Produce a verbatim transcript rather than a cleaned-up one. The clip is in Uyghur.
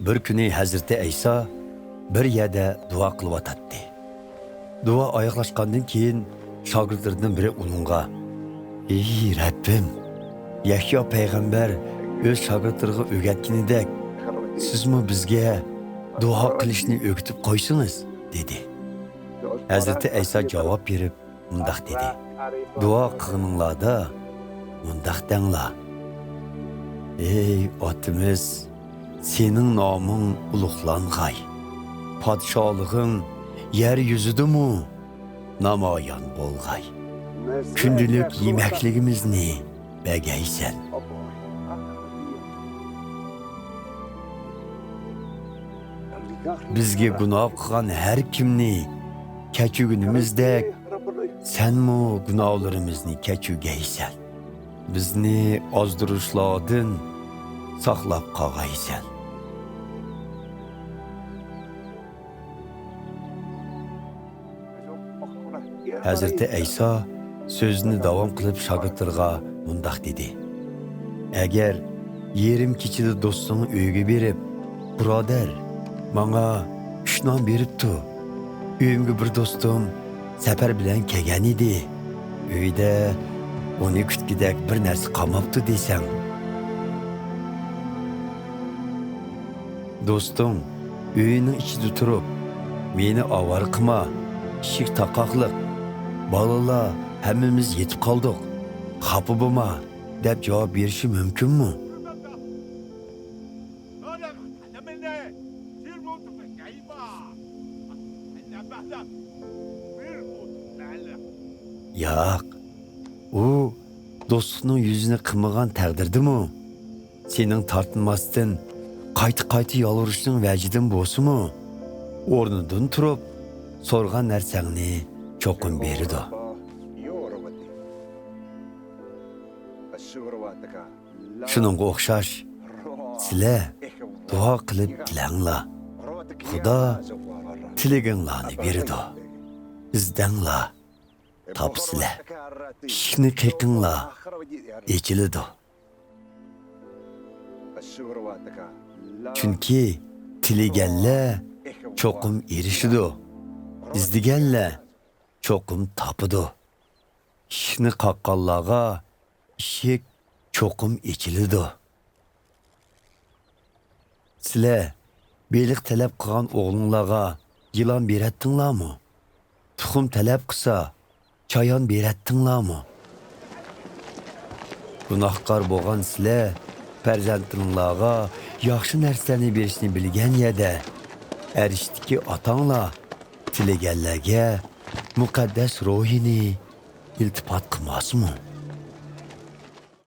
بىر كۈنى ھەزرىتى ئەيسا بىر يەردە دۇئا قىلىۋاتاتتى. دۇئا ئاياغلاشقاندىن كېيىن شاگىرتلىرىدىن بىرى ئۇنىڭغا، «ئېي رەببىم، يەھيا پەيغەمبەر ئۆز شاگىرتلىرىغا ئۆگەتكىنىدەك، سىزمۇ بىزگە دۇئا قىلىشنى ئۆگىتىپ قويسىڭىز» دېدى. ھەزرىتى ئەيسا جاۋاب بېرىپ مۇنداق دېدى، «دۇئا قىلغىنىڭلاردا مۇنداق دەڭلار: ئەي ئاتىمىز، سېنىڭ نامىڭ ئۇلۇغلانغاي، پادىشاھلىقىڭ يەر يۈزىدىمۇ نامايان بولغاي، كۈندىلىك يېمەكلىكىمىزنى بەگەيسەن. بىزگە گۇناھ قىلغان ھەر كىمنى كەچۈرگىنىمىزدەك، سەنمۇ گۇناھلىرىمىزنى كەچۈرگەيسەن. بىزنى ئازدۇرۇشلاردىن ساقلاپ قالغايسەن.» ھەزرىتى ئەيسا سۆزىنى داۋام قىلىپ شاگىرتلىرىغا مۇنداق دېدى، «ئەگەر يېرىم كېچىدە دوستۇڭ ئۆيىگە بېرىپ، بۇرادەر، ماڭا ئۈچ نان بېرىپ تۇر. ئۆيۈمگە بىر دوستۇم سەپەر بىلەن كەلگەن ئىدى. ئۆيدە ئۇنى كۈتكۈدەك بىر نەرسە قالماپتۇ» دېسەڭ. دوستۇڭ ئۆيىنىڭ ئىچىدە تۇرۇپ، «مېنى ئاۋارە قىلما، ئىشىك تاقاقلىق، بالىلار ھەممىمىز يېتىپ قالدۇق، خاپا بولما» دەپ جاۋاب بېرىشى مۇمكىنمۇ؟ ياق، ئۇ دوستلۇقنىڭ يۈزىنى قىلمىغان تەقدىردىمۇ، سېنىڭ تارتىنماستىن قايتا-قايتا يالۋۇرۇشنىڭ ۋەجىدىن بولسىمۇ، ئورنىدىن تۇرۇپ، سورىغان نەرسەڭنى چوقۇم بېرىدۇ. شۇنىڭغا ئوخشاش، سىلەر دۇئا قىلىپ تىلەڭلار. خۇدا تىلىگىڭلارنى بېرىدۇ. ئىزدەڭلار، تاپىسىلەر. ئىشىكنى قېقىڭلار، ئېچىلىدۇ. چۈنكى تىلىگەنلەر چوقۇم ئېرىشىدۇ، ئىزدىگەنلەر چوقۇم تاپىدۇ. ئىشىكنى قاققانلارغا ئىشىك چوقۇم ئېچىلىدۇ. سىلەر بېلىق تەلەپ قىلغان ئوغلۇڭلارغا يىلان بېرەتتىڭلارمۇ؟ تۇخۇم تەلەپ قىلسا، چايان بېرەتتىڭلارمۇ؟ گۇناھكار بولغان سىلەر پەرزەنتىڭلارغا ياخشى نەرسىلەرنى بېرىشنى بىلگەن يەردە، ئەرشتىكى ئاتاڭلار تىلىگەنلەرگە مۇقەددەس روھىنى ئىلتىپات قىلماسمۇ؟